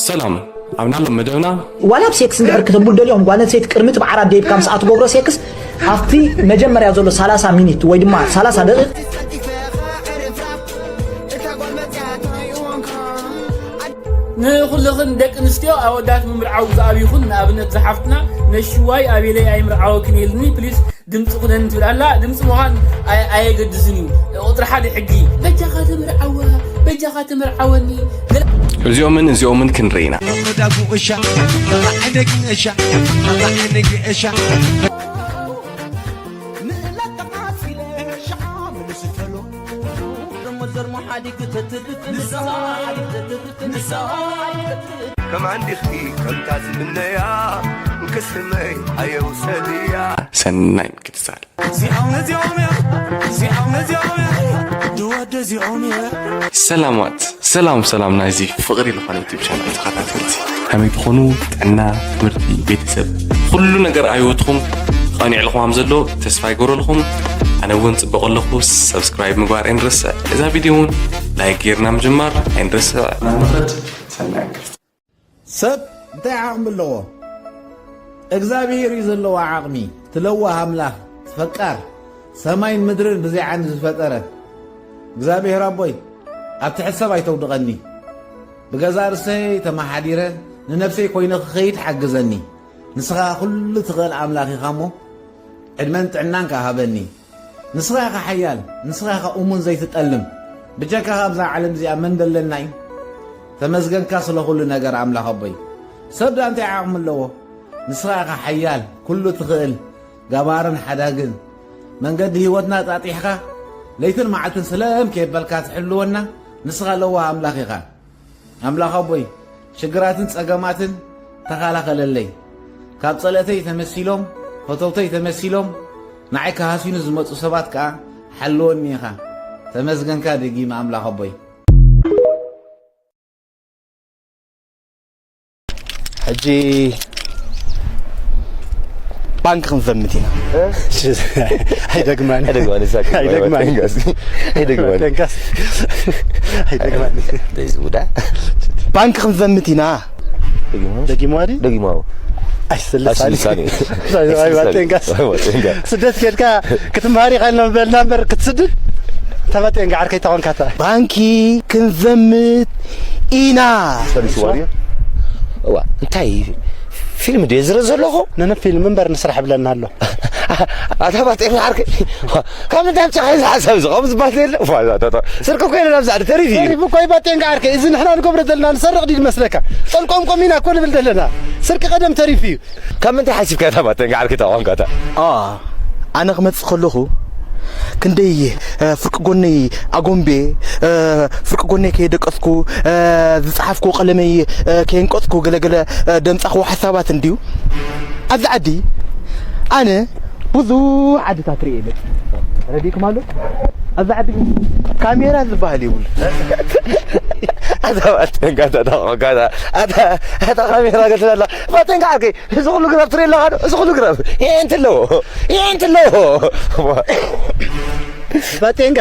ሰላም፣ ኣብ ናሎም መደብና ዋላ ኣብ ሴክስ እንድሕር ክተብሉ ደሊኹም፣ ጓል ኣንስተይቲ ቅድሚ እቲ ብዓራት ደይብካ ምስኣ ትገብሮ ሴክስ ኣብቲ መጀመርያ ዘሎ ሰላሳ ሚኒት ወይ ድማ ሰላሳ ደቂቕ ንኹልኽን ደቂ ኣንስትዮ ኣወዳት ምምርዓው ዝኣብይኹን፣ ንኣብነት ዝሓፍትና ነሽዋይ ኣቤለይ ኣይምርዓወክን የልኒ ፕሊስ ድምፂ ኩነን ትብል ኣላ። ድምፂ ምዃን ኣየ- ኣየገድስን እዩ። ቁፅሪ ሓደ ሕጊ በጃኻ ተምርዓዋ፣ በጃኻ ተምርዓወኒ። ገለ እዚኦምን እዚኦምን ክንርኢ ኢና። ከማን ዲኺ ከምታ ዝምነያ ክስመይ ኣየውሰድያ። ሰናይ ምክትታል። እዚኦም እዚኦም እዮም እዚኦም እዚኦም እዮም ድወደ እዚኦም እዮም ሰላማት ሰላም ሰላም ናይዚ ፍቕሪ ዝኾነ ዩቲብ ቻናል ተኸታተልቲ ከመይ ትኾኑ? ጥዕና፣ ትምህርቲ፣ ቤተሰብ፣ ኩሉ ነገር ኣብ ህይወትኩም ቐኒዕልኩም ከም ዘሎ ተስፋ ይገብረልኩም። ኣነ እውን ፅበቕ ኣለኹ። ሰብስክራይብ ምግባር ኣይንረስዕ። እዛ ቪድዮ እውን ላይክ ጌርና ምጅማር ኣይንረስዕ። ንኽድ ሰናይ እንክልቲ ሰብ እንታይ ዓቕሚ ኣለዎ? እግዚኣብሔር እዩ ዘለዎ ዓቕሚ። ትለዋህ ኣምላኽ፣ ፈቃር ሰማይን ምድርን ብዘይ ዓንዲ ዝፈጠረ እግዚኣብሔር ኣቦይ፣ ኣብ ትሕቲ ሰብ ኣይተውድቐኒ። ብገዛ ርእሰይ ተመሓዲረ ንነብሰይ ኮይነ ክኸይድ ሓግዘኒ። ንስኻ ኩሉ ትኽእል ኣምላኽ ኢኻ እሞ ዕድመን ጥዕናን ከኣ ሃበኒ። ንስኻ ኢኻ ሓያል፣ ንስኻ ኢኻ እሙን ዘይትጠልም። ብጀካኻ ኣብዛ ዓለም እዚኣ መን ደለና እዩ? ተመስገንካ ስለ ኩሉ ነገር ኣምላኽ ኣቦይ። ሰብ ደኣ እንታይ ዓቕሚ ኣለዎ? ንስኻ ኢኻ ሓያል፣ ኩሉ ትኽእል፣ ገባርን ሓዳግን። መንገዲ ህይወትና ጣጢሕካ ለይትን መዓልትን ስለም ከየበልካ ትሕልወና ንስኻ ለዋህ ኣምላኽ ኢኻ። ኣምላኽ ኣቦይ፣ ሽግራትን ጸገማትን ተኻላኸለለይ። ካብ ጸለእተይ ተመሲሎም፣ ፈተውተይ ተመሲሎም፣ ንዓይ ክሃስዩኒ ዝመጹ ሰባት ከኣ ሓልወኒ ኢኻ። ተመስገንካ ደጊመ ኣምላኽ ኣቦይ። ሕጂ ባንክ ክንዘምት ኢና። ኣይደግማን። ኣይደግማን፣ ሳቂ። ኣይደግማን። ኣይደግማን። ኣይደግማን። ደይ ዝውዳ። ባንክ ክንዘምት ኢና። ደጊሙ ድዩ? ደጊሙ። ኣይስልሳኒ። ኣይስልሳኒ። ኣይዋ፣ ቴንጋስ። ኣይዋ፣ ቴንጋ። ስደት ኬድካ ክትምሃር ኢኻ ኢልና በልና እምበር ክትስድድ ተባጤንጋ ዓርከይ ተኾንካታ። ባንኪ ክንዘምት ኢና። ሰሊስዋ ድዩ? እዋ፣ እንታይ ፊልም ድየ ዝርኢ ዘለኹ? ነነ ፊልም እምበር ንስራሕ ብለና ኣሎ። ኣታ ባጤንጋ ዓርከይ፣ ካብ ምንታይ ኣምፂእካ እዚ ሓሳብ እዚ? ከምኡ ዝበሃል የለ። ዋ፣ እዛ፣ እታ፣ እታ፣ ስርቂ እኮ የለን ኣብዚ ዓዲ፣ ተሪፉ እዩ። ተሪፉ እኮ እዩ ባጤንጋ ዓርከይ። እዚ ንሕና ንገብሮ ዘለና ንሰርቕ ድዩ ዝመስለካ? ጠልቆምቆም ኢና እኮ ንብል ዘለና። ስርቂ ቀደም ተሪፉ እዩ። ካብ ምንታይ ሓሲብካ እታ ባጤንጋ ዓርከይ ተቋምካታ? ኣ፣ ኣነ ክመጽእ ከለኹ ክንደይ፣ እ፣ ፍርቂ ጎነይ ኣጎምቤ፣ እ፣ ፍርቂ ጎነይ ከየደቀስኩ፣ እ፣ ዝጸሓፍኩ ቀለመይ፣ እ፣ ከየንቀጽኩ ገለገለ፣ እ፣ ደምጻኽዎ ሓሳባት እንድዩ። ኣብዚ ዓዲ ኣነ ብዙሕ ዓድታት ርእየ መጽእ። ረዲእኩም ኣሎ? ኣብዚ ዓዲ ግን ካሜራ ዝበሃል የብሉ። ኣታ ባጤንጋ፣ ኣታ፣ ኣታ፣ ኣታ፣ ኣታ ካሜራ ገትላ ኣላ። ባጤንጋ ዓርከይ፣ እዚ ኩሉ ግራብ ትርኢ ኣለኻ ዶ? እዚ ኩሉ ግራብ። ይሄ እንትን ኣለዎ። ይሄ እንትን ኣለዎ። ባጤንጋ።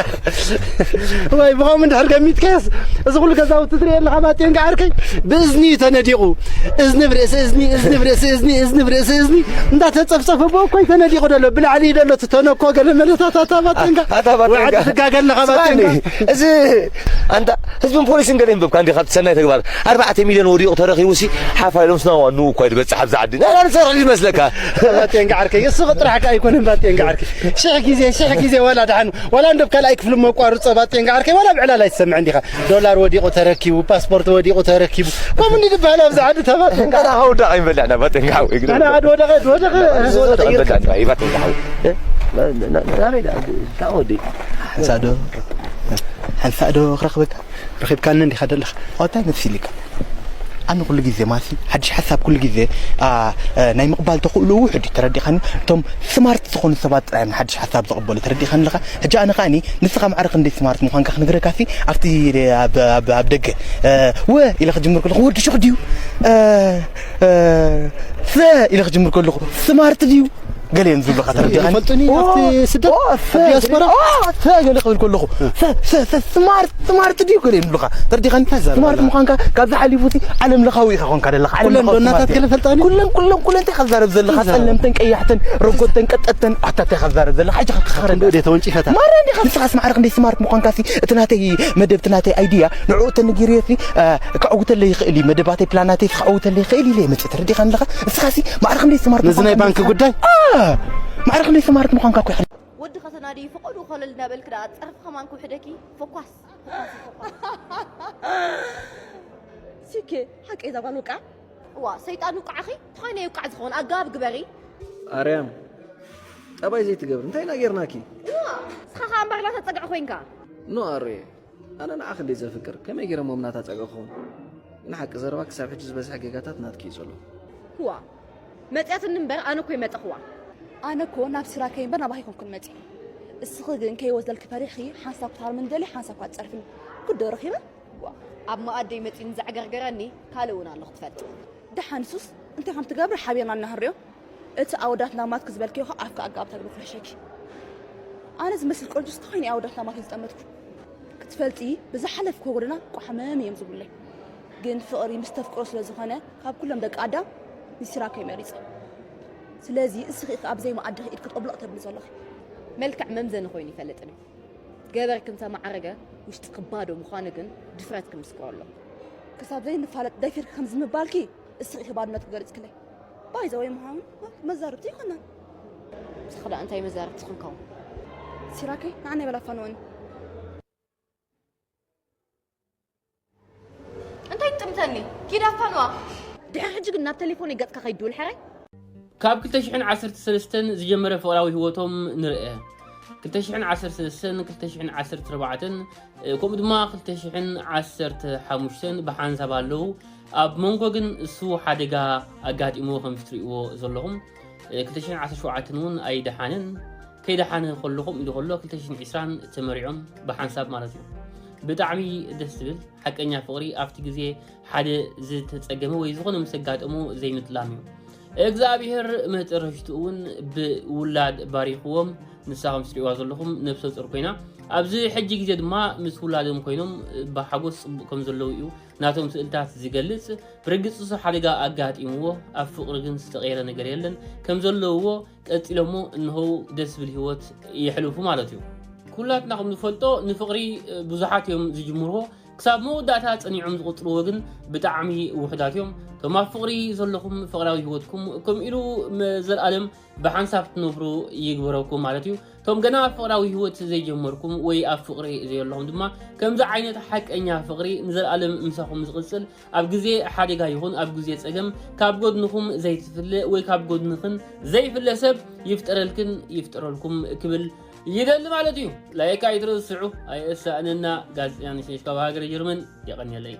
ወይ ብኸምኡ እንድሕር ገሚትካስ፣ እዚ ኩሉ ገዛውቲ ትርኢ ኣለኻ ባጤንጋ ዓርከይ? ብእዝኒ እዩ ተነዲቑ። እዝኒ ብርእሲ እዝኒ፣ እዝኒ ብርእሲ እዝኒ፣ እዝኒ ብርእሲ እዝኒ። እንዳተጸፍጸፈ ብኡ እኮ እዩ ተነዲቑ ዘሎ። ብላዕሊ እዩ ዘሎ እቲ ተነኮ ገለ መለታታታ ባጤንጋ። ኣታ ባጤንጋ። ወዓዲ ትጋገ ኣለኻ ባጤንጋ። ስማኒ፣ እዚ ኣንታ ህዝብን ፖሊስን ገለ ይንበብካ እንዲኻ፣ እቲ ሰናይ ተግባር። ኣርባዕተ ሚልዮን ወዲቑ ተረኺቡ ሲ፣ ሓፋ ኢሎም ስናዋ ንኡ እኳ ይትበጽሕ ኣብዛ ዓዲ። ናይ ኣነ ሰራሕ ይመስለካ? ባጤንጋ ዓርከይ፣ እሱ ጥራሕ ከኣ ኣይኮነን ባጤንጋ ዓርከይ። ሽሕ ግዜ፣ ሽሕ ግዜ ዋላ ደሓን፣ ዋላ እንዶ ኣብ ካልኣይ ክፍሊ መቋርጾ ባጤንጋ ዓርከይ፣ ዋላ ብዕላል ኣይትሰምዕን ዲኻ? ዶላር ወዲቑ ተረኪቡ፣ ፓስፖርት ወዲቑ ተረኪቡ። ከምኡ እንዲ ዝበሃል ኣብዛ ዓዲ ተባጤንጋ። ኣታ ሃውዳ ኣይንበልዕና ባጤንጋ ሓወይ፣ ግደ። ኣነ ዓዲ ወደቐ፣ ወደቐ፣ ወደቐ። ኣይንበልዕና፣ ባጤንጋ ሓወይ። እ? ና-፣ ና-፣ ናበይ ደኣ? እንታይ ወዲ? ሓንሳእ ዶ፣ ሓንሳእ ዶ ክረኽበካ? ረኺብካኒ እንዲኻ ዘለኻ። እንታይ መሲልካ? ኣነ ኩሉ ግዜ ማሲ ሓድሽ ሓሳብ ኩሉ ግዜ፣ ኣ፣ እ፣ ናይ ምቕባል ተኽእሎ ውሑድ እዩ፣ ተረዲኻኒ? እቶም ስማርት ዝኾኑ ሰባት ጥራይ እዮም ሓድሽ ሓሳብ ዝቕበሉ፣ ተረዲኻኒ ኣለኻ? ሕጂ ኣነ ከኣኒ ንስኻ ማዕረ ክንደይ ስማርት ምዃንካ ክነግረካሲ፣ ኣብቲ፣ ኣብ፣ ኣብ፣ ኣብ ደገ፣ እ፣ ወ ኢለ ክጅምር ከለኹ፣ ወዲ ሹቕ ድዩ? እ፣ እ፣ ሰ ኢለ ክጅምር ከለኹ፣ ስማርት ድዩ? ገለ እዮም ዝብሉኻ፣ ተረዲኻኒ? ይፈልጡኒ፣ ኦ፣ ኣብቲ ስደት፣ ኦ፣ ኣብ ዲያስፖራ? ኦ፣ ፈ ገለ ክብል ከለኹ፣ ፈ፣ ፈ፣ ፈ፣ ስማርት፣ ስማርት ድዩ ገለ እዮም ዝብሉኻ፣ ተረዲኻኒ? እንታይ ዘረባ ስማርት ኣላ? ምዃንካ ካብዛ ሓሊፉ ዓለም ለኻዊ ኢኻ ኮንካ ዘለኻ፣ ዓለም ኩለን ለኻዊ ዶናታት ስማርት ገለ ፈልጣኒ? ኩለን፣ ኩለን፣ ኩለን እንታይ ከዛረብ ዘለኻ? እንታይ ዘረባ? ጸለምተን፣ ቀያሕተን፣ ረጎድተን፣ ቀጠጥተን፣ ኣታ እንታይ ከዛረብ ዘለኻ? ሕጂ ከክኸረን። እንዶ ዲያ ተወንጪፈታ? ማራ እንዲኻ ንስኻስ ማዕረ ክንደይ ስማርት ምዃንካሲ፣ እቲ ናተይ መደብ፣ እቲ ናተይ ኣይድያ፣ ንዕኡ ተነጊረዮሲ፣ እ፣ ከዕውተለይ ይኽእል እዩ፣ መደባተይ፣ ፕላናተይ ከዕውተለይ ይኽእል ኢለ እየ መጽእ፣ ተረዲኻኒ ኣለኻ? ንስኻሲ ማዕረ ክንደይ ስማርት ነዚ ናይ ምዃንካ ባንክ ንስኻ ጉዳይ? እ፣ ማዕረ ክንደይ ስማርት ምዃንካ እኮ ይሕል- ወዲ ከተናዲ ፈቐዱ ኮለል እናበልክ ደኣ ጸርፊ ከማን ክውሕደኪ። ፎኳስ። ሲኬ፣ ሓቀይ እዛ ጓል ውቃዕ? እዋ፣ ሰይጣን ውቃዕኺ? እንተኾይነ ይውቃዕ ዝኸውን ኣገባብ ግበሪ። ኣርያም፣ ጠባይ ዘይትገብሪ፣ እንታይ ኢና ጌርናኪ? እዋ፣ ንስኻ ኸኣ እምበር እናተጸግዐ ኮይንካ። ኖ ኣሮየ፣ ኣነ ንዓኺ እንደ ዘፍቅር፣ ከመይ ጌረ እሞ ናታ ጸግዒ ክኸውን? ግን ሓቂ ዘረባ ክሳብ ሕጂ ዝበዝሐ ጌጋታት ናትኪ እዩ ዘሎ። እዋ፣ መጽያትኒ እምበር ኣነ እኮ ይመጸኽዋ። ኣነ እኮ ናብ ስራከይ እምበር ናባኺ ኣይኮንኩን መጽየ። እስኺ ግን ከይወስደልኪ ፈሪሕኺ ሓንሳብ ክትሃርምኒ ደልየ ሓንሳብ ክትጸርፍኒ። ጉዶ ረኺበ? ዋ፣ ኣብ መኣደይ መጺኡ ንዘዕገርገረኒ ካልእ እውን ኣሎ ክትፈልጥ። ደሓን ንሱስ እንታይ ከም ትገብሪ ሓቢርና እናሃርዮ። እቲ ኣወዳት ናማት ክዝበልክዮ ኸ ኣፍካ ኣጋብ ተግቢ ኩለሸኪ። ኣነ ዝመስል ቆንጆ ስተ ኾይነ ኣወዳት ናማት ዝጠመትኩ። ክትፈልጢ ብዝሓለፍክዎ ጎደና ቋሕመም እዮም ዝብሉለይ። ግን ፍቕሪ ምስ ተፍቅሮ ስለ ዝኾነ ካብ ኩሎም ደቂ ኣዳም ንሲራከይ መሪጸ። ስለዚ እስኺ ኢኺ ኣብ ዘይመኣድኺ ኢድኪ ጠብሎቕ ተብሊ ዘለኺ። መልክዕ መምዘኒ ኮይኑ ይፈልጥን እዩ። ገበርኪ እንተማዕረገ ውሽጥኪ ባዶ ምዃኑ ግን ድፍረትኪ ምስክሮ ኣሎ። ክሳብ ዘይንፋለጥ ደፊርኪ ከምዚ ምባልኪ እስኺ ኢኺ ባዶነትኪ ገሊጽክለይ። ባይ ዘ ወይ ምዃኑ መዛርብቲ ይኾናን። ንስኺ ደኣ እንታይ መዛርብቲ ክንከውን? ሲራከይ ንዓና ይበላ ፋንወኒ። እንታይ ትጥምተኒ? ኪድ ኣፋንዋ። ድሕሪ ሕጂ ግን ናብ ቴሌፎነይ ገጽካ ከይትድውል ሕራይ። ካብ ክልተ ሽሕን ዓሰርተ ሰለስተን ዝጀመረ ፍቕራዊ ህይወቶም ንርአ። ክልተ ሽሕን ዓሰርተ ሰለስተን፣ ክልተ ሽሕን ዓሰርተ ኣርባዕተን፣ እ፣ ከምኡ ድማ ክልተ ሽሕን ዓሰርተ ሓሙሽተን ብሓንሳብ ኣለዉ። ኣብ መንጎ ግን እሱ ሓደጋ ኣጋጢምዎ ከምዚ ትርእይዎ ዘለኹም። እ፣ ክልተ ሽሕን ዓሰርተ ሸውዓተን እውን ኣይደሓንን። ከይደሓነ ከሎ፣ ከምኡ ኢሉ ከሎ፣ ክልተ ሽሕን ዕስራን ተመሪዖም ብሓንሳብ ማለት እዩ። ብጣዕሚ ደስ ዝብል ሓቀኛ ፍቕሪ ኣብቲ ግዜ ሓደ ዝተጸገመ ወይ ዝኾነ ምስ ኣጋጠሞ ዘይምጥላም እዩ። እግዚኣብሔር መጨረሽትኡ እውን ብውላድ ባሪኽዎም። ንሳ ከም ትሪእዋ ዘለኹም ነብሰ ጡር ኮይና፣ ኣብዚ ሕጂ ግዜ ድማ ምስ ውላዶም ኮይኖም ብሓጎስ ጽቡቕ ከም ዘለዉ እዩ ናቶም ስእልታት ዝገልጽ። ብርግጽ እሱ ሓደጋ ኣጋጢምዎ፣ ኣብ ፍቕሪ ግን ዝተቐየረ ነገር የለን። ከም ዘለውዎ ቀጺሎሞ እንሆ ደስ ዝብል ህይወት የሕልፉ ማለት እዩ። ኩላትና ከም ንፈልጦ ንፍቕሪ ብዙሓት እዮም ዝጅምርዎ፣ ክሳብ መወዳእታ ጸኒዖም ዝቕጽልዎ ግን ብጣዕሚ ውሑዳት እዮም። እቶም ኣብ ፍቕሪ ዘለኹም ፍቕራዊ ህይወትኩም ከምኡ ኢሉ መ-፣ ዘልኣለም ብሓንሳብ ክትነብሩ ይግበረኩም ማለት እዩ። እቶም ገና ፍቕራዊ ህይወት ዘይጀመርኩም ወይ ኣብ ፍቕሪ ዘየለኹም ድማ ከምዚ ዓይነት ሓቀኛ ፍቕሪ ንዘልኣለም ምሳኹም ዝቕጽል ኣብ ግዜ ሓደጋ ይኹን ኣብ ግዜ ጸገም ካብ ጎድንኹም ዘይትፍለ ወይ ካብ ጎድንኽን ዘይፍለ ሰብ ይፍጠረልክን ይፍጠረልኩም ክብል ይደሊ ማለት እዩ። ላይክ ኣይትረስዑ፣ ኣየሳእነና። ጋዜጠኛ ነሽነሽ ካብ ሃገረ ጀርመን፣ የቐንየለይ።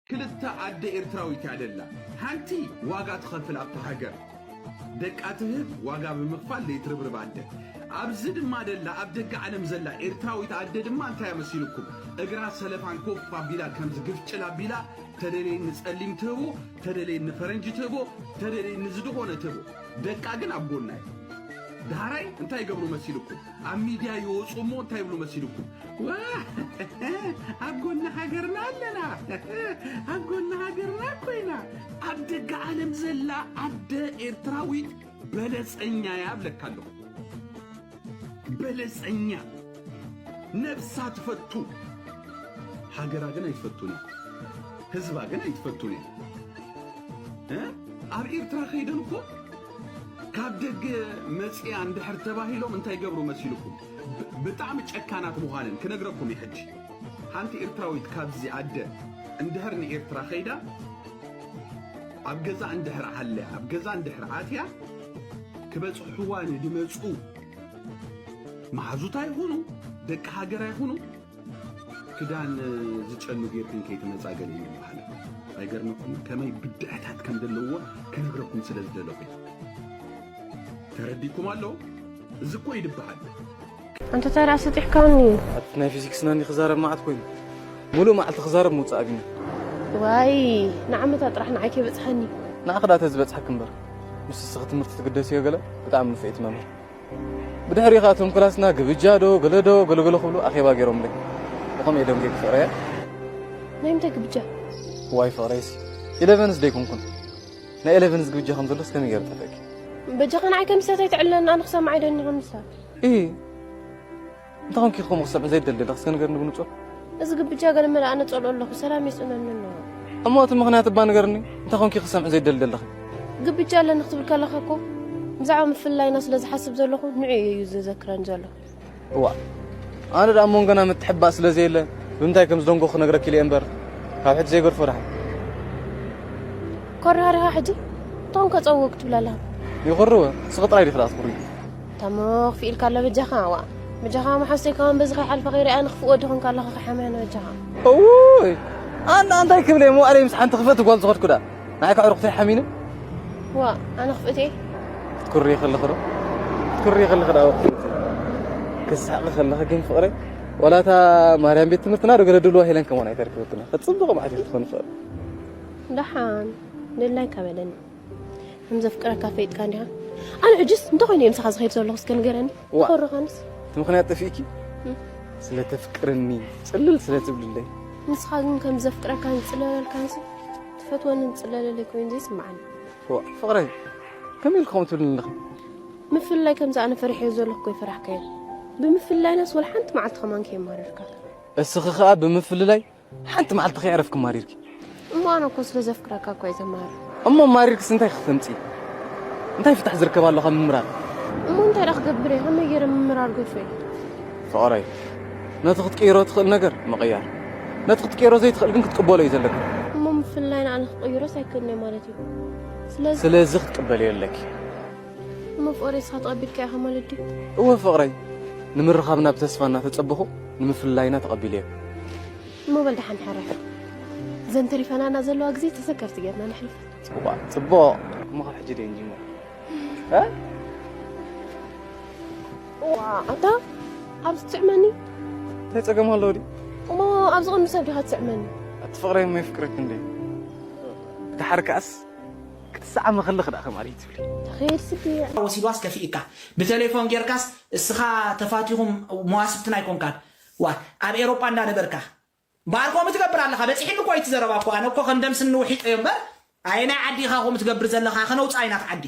ክልተ ኣደ ኤርትራዊት እያ ደላ። ሓንቲ ዋጋ ትኸፍል ኣብታ ሃገር፣ ደቃ ትህብ፣ ዋጋ ብምኽፋል ዘይትርብርብ ኣደ። ኣብዚ ድማ ደላ፣ ኣብ ደገ ዓለም ዘላ ኤርትራዊት ኣደ ድማ እንታይ እያ መሲልኩም? እግራ ሰለፋን ኮፍ ኣቢላ፣ ከምዚ ግፍጭል ኣቢላ፣ ተደለየኒ ጸሊም ትህቦ፣ ተደለየኒ ፈረንጂ ትህቦ፣ ተደለየኒ ዝድኾነ ትህቦ። ደቃ ግን ኣብ ጎና እዩ። ዳሕራይ እንታይ ይገብሩ መሲልኩም? ኣብ ሚድያ ይወፁ እሞ እንታይ ይብሉ መሲልኩም? ዋ፣ ኣብ ጎኒ ሃገርና ኣለና፣ ኣብ ጎኒ ሃገርና ኮይና። ኣብ ደገ ዓለም ዘላ ኣደ ኤርትራዊት በለፀኛ እያ እብለካ ኣለኹ። በለፀኛ፣ ነብሳ ትፈቱ፣ ሃገራ ግን ኣይትፈቱን እያ፣ ህዝባ ግን ኣይትፈቱን እያ። እ? ኣብ ኤርትራ ከይደን እኮ ካብ ደገ መጽያ እንድሕር ተባሂሎም እንታይ ይገብሩ መሲልኩም? ብ-፣ ብጣዕሚ ጨካናት ምዃነን ክነግረኩም እየ ሕጂ። ሓንቲ ኤርትራዊት ካብዚ ኣደ እንድሕር ንኤርትራ ከይዳ፣ ኣብ ገዛ እንድሕር ዓልያ፣ ኣብ ገዛ እንድሕር ኣትያ፣ ክበጽሕዋ ንድመጹ መሓዙታ ይኹኑ፣ ደቂ ሃገራ ይኹኑ፣ ክዳን ዝጨኑ ጌርክን ከይትመጻ ገለ ይበሃል። ኣይገርመኩም? ከመይ ብድዐታት ከም ዘለውዎ ክነግረኩም ስለ ዝደለኹ። ተረዲኩም ኣሎ? እዚ እኮ ይድበሃል። ኣንተ ታዲያ ስጢሕካኒ። ኣብቲ ናይ ፊዚክስና እንዲ ክዛረብ መዓት ኮይኑ፣ ሙሉእ መዓልቲ ክዛረብ ምውፃእ ኣቢኒ። ዋይ፣ ንዓመታ ጥራሕ ንዓይ ከይበፅሓኒ። ንዓኺ ደኣ ተዝበፅሓኪ እምበር፣ ምስ እስኺ ትምህርቲ ትግደስዮ ገለ። ብጣዕሚ ንፍዒት መምህር። ብድሕሪኡ ከዓ እቶም ክላስና ግብጃ ዶ ገለ ዶ ገለገለ ክብሉ ኣኼባ ገይሮምለይ። ብኸምኡ እየ ደንጉየ ፍቕረያ። ናይ ምንታይ ግብጃ? ዋይ ፍቕረይሲ፣ ኢለቨንስ ደይኮንኩን። ናይ ኢለቨንስ ግብጃ ከም ዘሎስ ከመይ ገይሩ ጠፍእኪ? በጃኻ ንዓይ ከም ሰብ ኣይትዕለኒ፣ ኣነ ክሰምዓ ኣይደኒ ከም ሰብ። ኢ እንታይ ኮንኪ ከምኡ ክሰምዕ ዘይደሊ ዘለኺ እስከ ንገርኒ ብንጹር። እዚ ግብጃ ገለ መለ ኣነ ጸልኦ ኣለኹ፣ ሰላም የስእነኒ ኣሎ። እሞ እቲ ምኽንያት እባ ንገርኒ፣ እንታይ ኮንኪ ክሰምዕ ዘይደሊ ዘለኺ? ግብጃ ኣለኒ ክትብል ከለኻ እኮ ብዛዕባ ምፍልላይና ስለ ዝሓስብ ዘለኹ ንዑ እዩ ዘዘክረኒ ዘሎ። እዋ፣ ኣነ ደኣ መንጎና ምትሕባእ ስለ ዘየለ ብምንታይ ከም ዝደንጎ ክነግረኪ ኢለ እምበር ካብ ሕጂ ዘይገድፎ ደሓን። ኮራሪኻ ሕጂ እቶም ከጸውዎ ክትብል ኣለኻ። ይኹርወ፣ ስቕ ጥራይ ዲኺ ደኣ ትኹሪ? ታሞ ክፍኢልካ ኣሎ በጃኻ። ዋ፣ በጃኻ መሓሰይ ከማን በዚ ከይሓልፈ ከይሪኣ ንክፍእ ወዲ ኾንካ ኣለኻ፣ ከሓምያ ንበጃኻ። እውይ፣ ኣነ እንታይ ክብል እየ፣ መዋእለይ ምስ ሓንቲ ክፍእቲ ጓል ዝኸድኩ ደኣ ንዓይ ከዕርኹተይ ሓሚነ። ዋ፣ ኣነ ክፍእቲ እየ። ክትኩሪ ከለኺ ዶ? ክትኩሪ ከለኺ ደኣ ወቅቲ። ክስሕቂ ከለኺ ግን ፍቕረይ፣ ዋላ እታ ማርያም ቤት ትምህርትና ዶ ገለ ድልዋ ሄለን ከማን ኣይተርክበትና። ክትጽብቕ ማዕት ክትኾን ፍቕሪ። ደሓን፣ ደላይካ በለኒ። ከም ዘፍቅረካ ፈይጥካ እንዲኻ። ኣነ ሕጅስ እንታይ ኮይኑ እየ ምሳኻ ዝኸይድ ዘለኹ እስከ ንገረኒ። ዋ። ኮረኻንስ? እቲ ምኽንያት ጠፊእኪ? እም። ስለ ተፍቅርኒ፣ ጽልል ስለ ትብልለይ። ንስኻ ግን ከም ዘፍቅረካን ዝጽለለልካንሲ፣ ትፈትወንን ትጽለለለይ ኮይኑ ዘይስምዓኒ። ዋ፣ ፍቕረይ፣ ከመይ ኢልኪ ከምኡ ትብልኒ ኣለኺ? ምፍልላይ ከምዚ ኣነ ፈሪሐዮ ዘለኹ እኮ ይፈራሕካዮ። ብምፍልላይናስ ወላ ሓንቲ መዓልቲ ከማን ከየማረርካ። እስኺ ኸኣ ብምፍልላይ ሓንቲ መዓልቲ ከየዕረፍኪ ማሪርኪ። እሞ ኣነ እኮ ስለ ዘፍቅረካ እኮ እየ ዘማርር። እሞ ማሪርክስ እንታይ ክተምጽኢ? እንታይ ፍታሕ ዝርከብ ኣሎ ካብ ምምራር? እሞ እንታይ ደኣ ክገብር እየ? ከመይ ገይረ ምምራር ገድፎ እየ? ፍቕረይ፣ ነቲ ክትቅይሮ ትኽእል ነገር ምቕያር፣ ነቲ ክትቅይሮ ዘይትኽእል ግን ክትቅበሎ እዩ ዘለካ። እሞ ምፍልላይና ኣነ ክቕይሮስ ኣይክእልን እየ ማለት እዩ። ስለዚ ስለዚ ክትቅበልዮ ኣለኪ። እሞ ፍቕረይ ንስኻ ተቐቢልካዮ ኢኻ ማለት ድዩ? እወ ፍቕረይ፣ ንምርኻብና ብተስፋ እናተጸበኹ ንምፍልላይና ተቐቢለዮ። እሞ በል ደሓን ሕረፍ። እዘን ተሪፈናና ዘለዋ ግዜ ተዘከርቲ ጌርና ነሕልፈን። ጽቡቕ፣ ጽቡቕ። እሞ ካብ ሕጂ ደይ ንጅምር። እ? ዋ፣ ኣታ ኣብዚ ትስዕመኒ? እንታይ ጸገም ኣለዎ ድዩ? እሞ ኣብዚ ቅድሚ ሰብ ዲኻ ትስዕመኒ? ኣቲ ፍቕረይ እሞ የፍቅረኪ እንዴ? ድሓር ከኣስ ክትሰዓሚ ከለኺ ደኣ ከማን እዩ ትብሊ። ተኸየድ ስዲ። ወሲድዋስ ከፊእካ ብቴሌፎን ጌርካስ እስኻ ተፋቲኹም መዋስብትን ኣይኮንካን። ዋ ኣብ ኤሮጳ እንዳነበርካ ባር ከምኡ ትገብር ኣለኻ። በጺሕኒ እኮ እቲ ዘረባ እኮ። ኣነ እኮ ከም ደም ስኒ ውሒጠዮ እምበር ኣየናይ ዓዲ ኢኻ ከምኡ ትገብር ዘለኻ? ከነውጽኣ ኢና እቲ ዓዲ።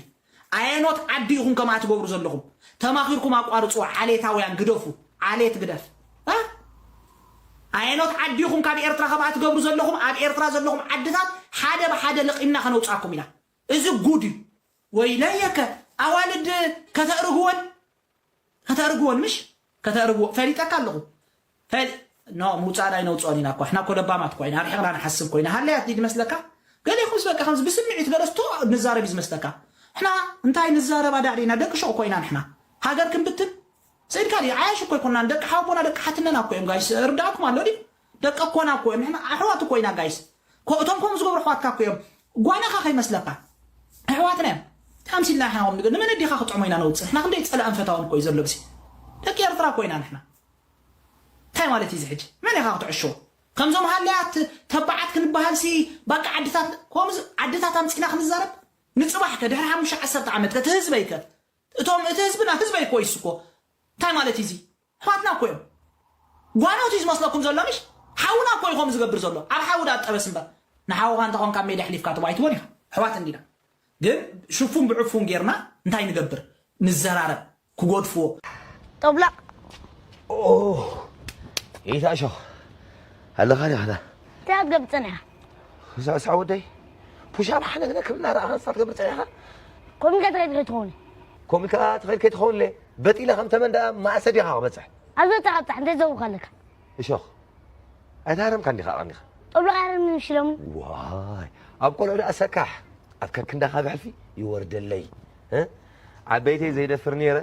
ኣየኖት ዓዲ ኢኹም ከምኣ ትገብሩ ዘለኹም? ተማኺርኩም ኣቋርጽዎ። ዓሌታውያን ግደፉ። ዓሌት ግደፍ። እ? ኣየኖት ዓዲ ኢኹም ካብ ኤርትራ ከምኣ ትገብሩ ዘለኹም? ኣብ ኤርትራ ዘለኹም ዓድታት ሓደ ብሓደ ለቒምና ከነውጽኣኩም ኢና። እዚ ጉድ እዩ። ወይለየከ ኣዋልድ ከተእርግወን ከተእርግወን ምሽ ከተእርግዎ ፈሊጠካ ኣለኹ። ፈል ኖ ምውጻእ ዳይ ነውጽኦን ኢና እኮ። ሕና እኮ ለባማት እኮ ኢና። ኣርሒቕና ንሓስብ እኮ ኢና። ሃለያት ድዩ ዝመስለካ? ገሌኹምስ በቃ ከምዚ ብስምዒት ገለስቶ ንዛረብ እዩ ዝመስለካ። ሕና እንታይ ንዛረብ ኣዳዕዲና ደቂ ሸቕ እኮ ኢና ንሕና። ሃገር ክንብትን ስኢድካ ድዩ? ዓያሽ እኮ ኣይኮናን። ደቂ ሓውቦና ደቂ ሓትነና እኮ እዮም ጋይስ። እርዳእኩም ኣሎ ድዩ? ደቂ ኣኮና እኮ እዮም። ንሕና ኣሕዋት እኮ ኢና ጋይስ። ኮ- እቶም ከምኡ ዝገብሩ ኣሕዋትካ እኮ እዮም። ጓናኻ ከይመስለካ። ኣሕዋትና እዮም። ታምሲልና ንሕና ከም ንግ- ንመን ኣዲኻ ክጥዕሞ ኢና ነውፅእ? ንሕና ክንደይ ፀላእን ፈታውን እኮ እዩ ዘሎ ብሲ። ደቂ ኤርትራ እኮ ኢና ንሕና። እንታይ ማለት እዩ እዚ ሕጂ? መን ኢኻ ክትዕሽዎ? ከምዞም ሃለያት ተባዓት ክንበሃል ሲ ባቃ ዓድታት ከምዚ ዓድታት ኣምፂና ክንዛረብ? ንፅባሕ ከ ድሕሪ ሓሙሽተ ዓሰርተ ዓመት ከ እቲ ህዝበይ ከ እቶም እቲ ህዝብና ህዝበይ እኮ እዩ እኮ። እንታይ ማለት እዩ እዚ? ኣሕዋትና እኮ እዮም። ጓኖት እዩ ዝመስለኩም ዘሎ ምሽ? ሓውና እኮ እዩ ከምኡ ዝገብር ዘሎ። ኣብ ሓዊ ዳ ጠበስ እምበር። ንሓውኻ እንተኾንካ ሜዳ ኣሕሊፍካ ትቦ ኣይትቦን ኢኻ። ኣሕዋት እንዲና። ግን ሽፉን ብዕፉን ጌርና እንታይ ንገብር? ንዘራረብ። ክጎድፍዎ። ጠብላቕ ይታሾ ኣለኻ ዲኻ? እንታይ ክትገብር ጸኒሕካ? ሳዕ ሳዕ ወደይ ፑሻፕ ሓነግነ ክብልና ረኣኻ ንሳ ትገብር ጸኒሕካ? ኮሚካ ተኸይድ ከይትኸውን። ኮሚካ ተኸይድ ከይትኸውን ለ በጢለ ከም ተመን ደኣ ማእሰ ዲኻ ክበጽሕ? ኣብ ዘተዓብጻሕ እንታይ ዘውካ ኣለካ? እሾኽ ኣይተሃረምካ እንዲኻ ኣቐኒኻ። ጠብላቕ ያረምኒ ምሽ ኢሎምኒ። ዋይ ኣብ ቆልዑ ደኣ ሰካሕ ኣብ ከክንዳኻ ብሕልፊ ይወርደለይ። እ? ዓበይተይ ዘይደፍር ነይረ፣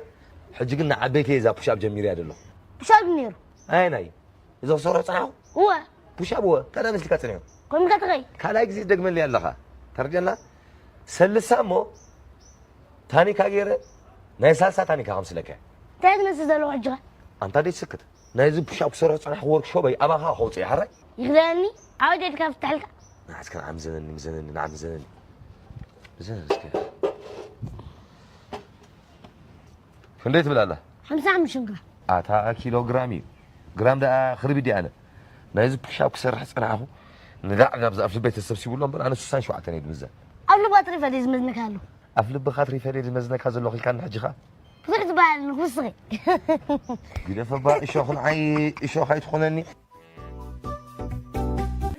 ሕጂ ግን ንዓበይተይ እዛ ፑሽ ኣፕ ጀሚረያ ዘለኹ። ፑሽ ኣፕ ነይሩ? ኣየናይ? እዚ ክሰርሖ ጸናሕኩ? እወ። ፑሽ ኣፕ እወ፣ እንታይ ደኣ መሲልካ ጸኒሑ? ኮንካ ትኸይ? ካልኣይ ግዜ ትደግመለይ ኣለኻ። ተረድአና? ሰልሳ እሞ ታኒካ ገይረ ናይ ሳልሳ ታኒካ ከምስለካ። እንታይ ትመስል ዘለኹ ሕጂ ኸ? ኣንታ ደይ ትስክት። ናይዚ ፑሻፕ ክሰርሖ ዝጸናሕኩ ወርክሾፐይ ኣባኻ ከውጽእ እየ፣ ሓራይ? ይኽደነኒ? ዓወት ኢልካ ፍትሐልካ? ንዓስከ ንዓም ዘነኒ፣ ምዘነኒ፣ ንዓም ዘነኒ። ምዘነኒ እስከ። ክንደይ ትብል ኣላ? ሓምሳ ሓሙሽተ ግራም። ኣታ ኪሎ ግራም እዩ። ግራም ደኣ ክርቢድ እየ ኣነ። ናይዚ ፑሻፕ ክሰርሕ ዝጸናሕኩ ንዳዕ ጋብዛ ኣብ ልበይ ተሰብሲቡ ኣሎ እምበር ኣነ ስሳን ሸውዓተን እየ ዝምዘን። ኣብ ልባ ትሪፈል እዩ ዝመዝነካ ኣሎ። ኣፍ ልብኻ ትሪፈል እየ ዝመዝነካ ዘለኹ ኢልካኒ ሕጂ ኸኣ? ብዙሕ ዝበሃል ንኽውስኺ። ግደፈባ እሾኽ ንዓይ እሾኽ ኣይትኾነኒ።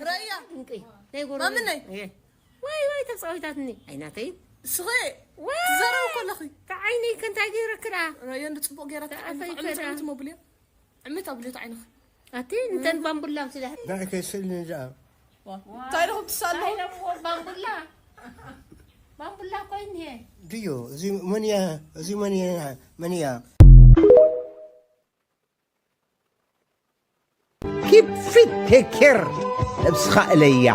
ረያ እንቂ ናይ ጎረቤት ማምነይ እየ። ዋይ ዋይ ተጻዊታትኒ ኣይናተይ ስኸ ትዘረው ከለኺ ተዓይነይ ከንታይ ገይረክዳ ረያ እንዲ ጽቡቅ ገይራ ተዓፈይ ከዳ። ትመብልዮ ዕምት ኣብልዮ ተዓይንኺ ኣቲ እንተን ባምቡላ ምስላ ንዓይ ከይስእልኒ ደኣ እንታይ ኢኹም ትሳለሙ ባምቡላ ባምቡላ ኮይን እየ ድዮ እዚ መን እያ እዚ መን እያ መን እያ Keep fit, take care ነብስኻ እለያ።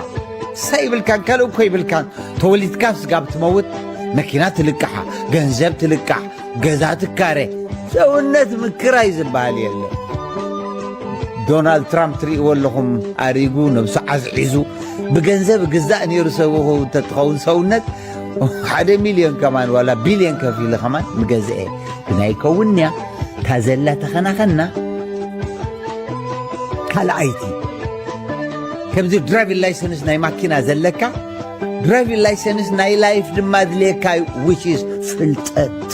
ንሳ ይብልካን ካልእ እኮ ይብልካን። ተወሊድካ ስጋብ ትመውት መኪና ትልቃሓ፣ ገንዘብ ትልቃሕ፣ ገዛ ትካረ፣ ሰውነት ምክራይ ዝበሃል የለ። ዶናልድ ትራምፕ ትርእይዎ ኣለኹም ኣሪጉ ነብሱ ዓዝዒዙ ብገንዘብ ግዛእ ነይሩ ሰብኹ እንተትኸውን ሰውነት ሓደ ሚልዮን ከማን ዋላ ቢልዮን ከፊሉ ከማን ምገዝአ ግና ይከውን እያ እታ ዘላ ተኸናኸና ካልኣይቲ ከምዚ ድራይቪን ላይሰንስ ናይ ማኪና ዘለካ ድራይቪን ላይሰንስ ናይ ላይፍ ድማ ድልየካ እዩ which is ፍልጠት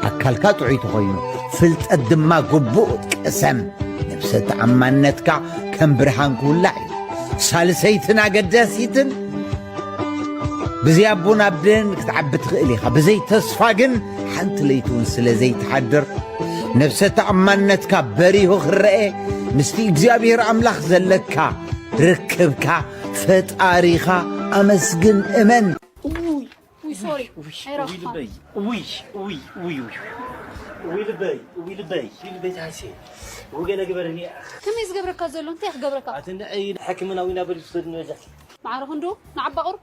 ኣካልካ ጥዑይ ተኾይኑ ፍልጠት ድማ ግቡእ ቅሰም ነብሰ ተኣማንነትካ ከም ብርሃን ክውላዕ እዩ ሳልሰይትን ኣገዳሲትን ብዘይ ኣቦን ኣደን ክትዓቢ ትኽእል ኢኻ ብዘይ ተስፋ ግን ሓንቲ ለይቲ እውን ስለ ዘይትሓድር ነብሰ ተኣማንነትካ በሪሁ ክረአ ምስቲ እግዚኣብሔር ኣምላኽ ዘለካ ርክብካ ፈጣሪኻ ኣመስግን እመን ውይ ሶሪ ኣይረኽፋ ውይ ውይ ውይ ውይ ውይ ልበይ ውይ ልበይ ውይ ልበይ ታይሴ ውገለ ግበረኒ ከመይ ዝገብረካ ዘሎ እንታይ ክገብረካ ኣትንዐይ ሕክምና ዊና በል ዝሰድኒ በጃ ማዕረ ክንዱ ንዓባ ቁር